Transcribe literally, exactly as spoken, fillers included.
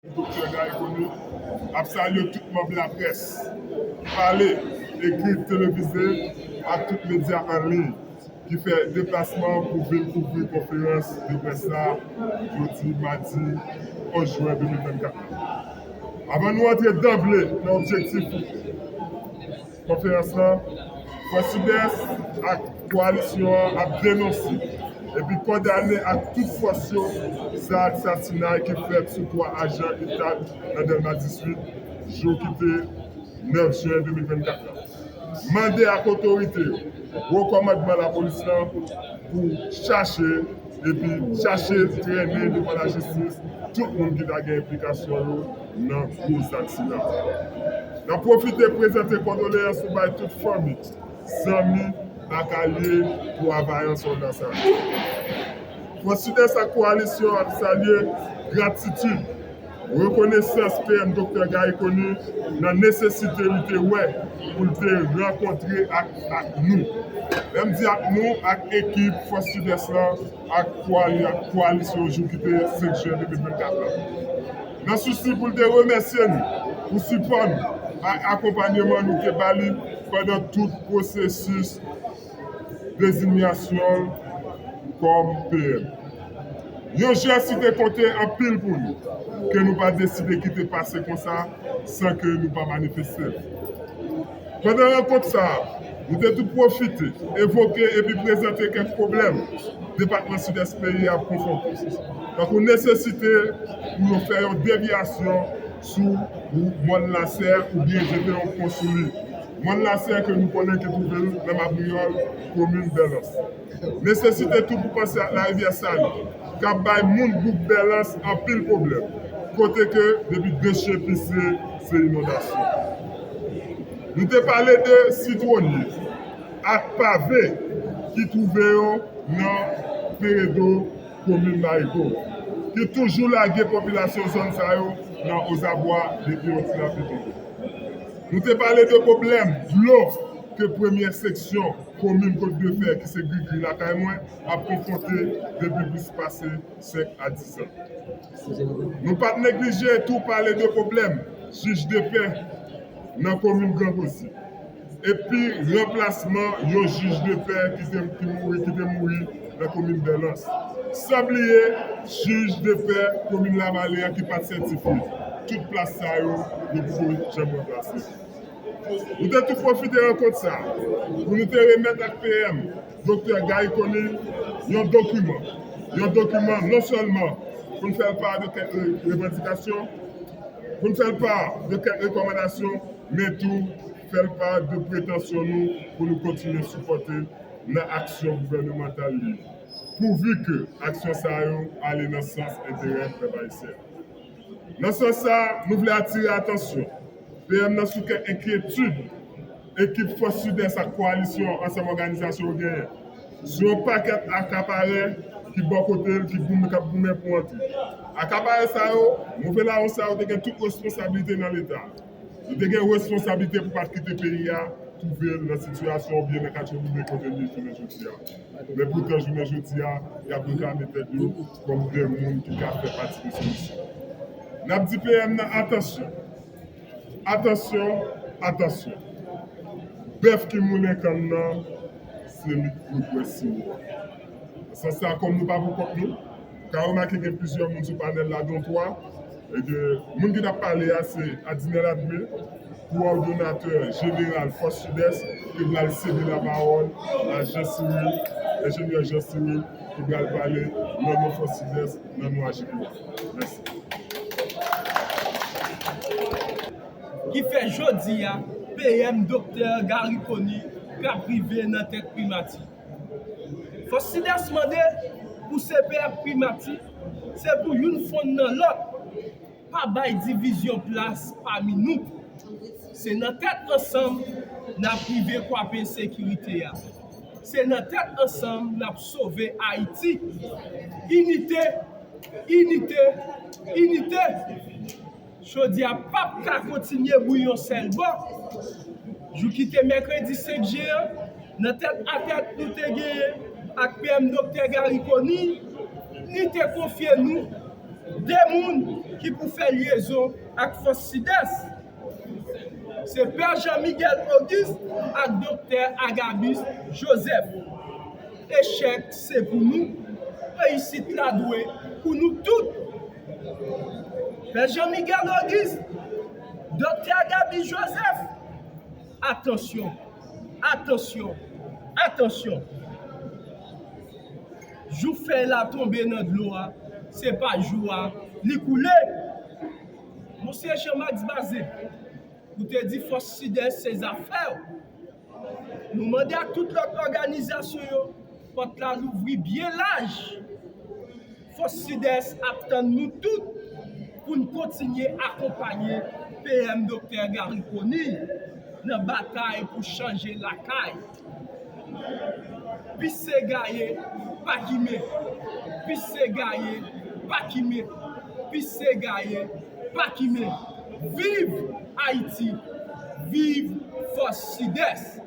Doktè Garry Conille ap salye tout manm laprès, pale, ekri, televize ak tout medya an liy ki fè deplasman pou vin kouvri konferans de près la jodi madi onz jen de mil vennkat la. Avan nou antre danble nan objektif konferans lan, Fòs Sidès ak kowalisyon an ap denonse epi kondane ak tout fòs yo sa asasinay ki fèt sou twa ajan itab nan Dèlma dizuit, jou ki te nèf jen de mil vennkat la. Mande ak otorite yo, wo kòmandman lapolis lan, pou chache epi chache trennen devan lajistis tout moun ki ta gen enplikasyon yo nan gwo zak sila. N ap pwofite prezante kondoleyans nou bay tout fanmi, zanmi ak alye travayan sòlda sa yo. Fòs Sidès ak kowalisyon ap salye gratitid, rekonesans P M Doktè Garry Conille nan nesesite li te wè pou l te rankontre ak, ak nou. Lè m di ak nou, ak ekip Fòs Sidès lan, ak kowali-, ak kowalisyon jou ki te senk jen de mil vennkat la. Nan sousi pou l te remèsye nou pou sipò nou ak akonpanyeman nou te ba li pandan tout pwosesis dezinyasyon l kòm P M. Yon jès ki te konte anpil pou nou, ke nou pa deside kite pase konsa san ke nou pa manifeste l. Pandan rankont sa a, nou te tou pwofite evoke epi prezante kèk pwoblèm depatman Sidès peyi a ap konfwonte, tankou nesesite pou yo fè yon devyasyon sou mòn Lasè oubyen jete yon pon sou li. Mòn Lasè ke nou konnen ki twouve l nan Mabriyòl, komin Bèlans. Nesesite tou pou panse ak larivyè Sali, k ap bay moun bouk Bèlans anpil pwoblèm, kote ke depi de chen pise, se inondasyon. Nou te pale de sitwonye ak pave ki twouve yo nan Peredo, komin Marigo, ki toujou lage popilasyon zòn sa yo nan ozabwa depi yon ti lapli tonbe. Nou te pale de pwoblèm dlo ke premyè seksyon komin Kot de Fè, ki se Grigri lakay mwen, ap konfwonte depi plis pase senk a dis an. Nou pa t neglije tou pale de pwoblèm jij de pè nan komin Gran Gozi, epi ranplasman yon jij de pè ki te, ki mouri, ki te mouri nan komin Bèlans. San bliye jij de pè komin Lavale an ki pa t sètifye. Tout plas sa yo, yo poko janm ranplase. Nou te tou pwofite rankont sa a pou nou te remèt ak P M Doktè Garry Conille yon dokiman. Yon dokiman non sèlman pou n fè l pa de kèk re-, revandikasyon, pou n fè l pa de kèk rekòmandasyon, men tou fè l pa de pretansyon nou pou nou kontinye sipòte nan aksyon gouvènemantal li, pouvi ke aksyon sa yo ale nan sans enterè pèp ayisyen. Nan sans sa, nou vle atire atansyon P M nan sou kèk enkyetid ekip Fòs Sidès ak kowalisyon ansanm òganizasyon yo genyen sou yon pakèt akaparè ki bò kote l, ki goumen, k ap goumen pou antre. Akaparè sa yo, move lawon sa yo te gen tout responsablite nan Leta. Yo te gen responsablite pou pa t kite peyi a twouve l nan sitiyasyon oubyen nan katye goumen kote l ye jounen jodi a. Men poutan, jounen jodi a, y ap reklame tèt yo kòm de moun ki ka fè pati de solisyon. N ap di P M nan, atansyon! Atansyon! Atansyon! Bèf ki moulen kann nan, se li k pou bwè siwo a. Nan sans sa, kòm nou pa pou kont nou, ou ka remake gen plizyè moun sou panèl la, dont twa, e ke moun ki t ap pale a se Adinèl Admé, kowòdonatè jeneral Fòs Sidès, ki pral sede lapawòl a Jean Cyril, enjenyè Jean Cyril, ki pral pale nan non Fòs Sidès, nan non Ajipo a. Mèsi. Ki fè jodi a, P M Doktè Garry Conille k ap rive nan tèt primati. Fòs Sidès mande pou C P ak primati, se pou youn fonn nan lòt, pa bay divizyon plas pami nou. Se nan tèt ansanm n ap rive kwape ensekirite a. Se nan tèt ansanm n ap sove Ayiti. Inite, inite, inite! Chodi a p ap ka kontinye bouyi yon sèl bò. Jou ki te mèkredi senk jen an, nan tèt a tèt nou te genyen ak P M Doktè Garry Conille, li te konfye nou de moun ki pou fè lyezon ak Fòs Sidès. Se Pè Jean Miguel Auguste ak Doktè Agabus Joseph. Echèk se pou nou, reyisit la dwe pou nou tout. Pè Jean Miguel Auguste, Doktè Agabus Joseph, atansyon, atansyon, atansyon. Jou fèy la tonbe nan dlo a, se pa jou a li koule. Monsye Jean Max Bazin, ou te di Fòs Sidès se zafè w. Nou mande ak tout lòt òganizasyon yo, pòt la louvri byen laj. Fòs Sidès ap tann nou tout pou n kontinye akonpanye P M Doktè Garry Conille nan batay pou chanje lakay. Pise gaye, pa kime. Pise gaye, pa kime. Pise gaye, pa kime. Viv Ayiti! Viv Fòs Sidès!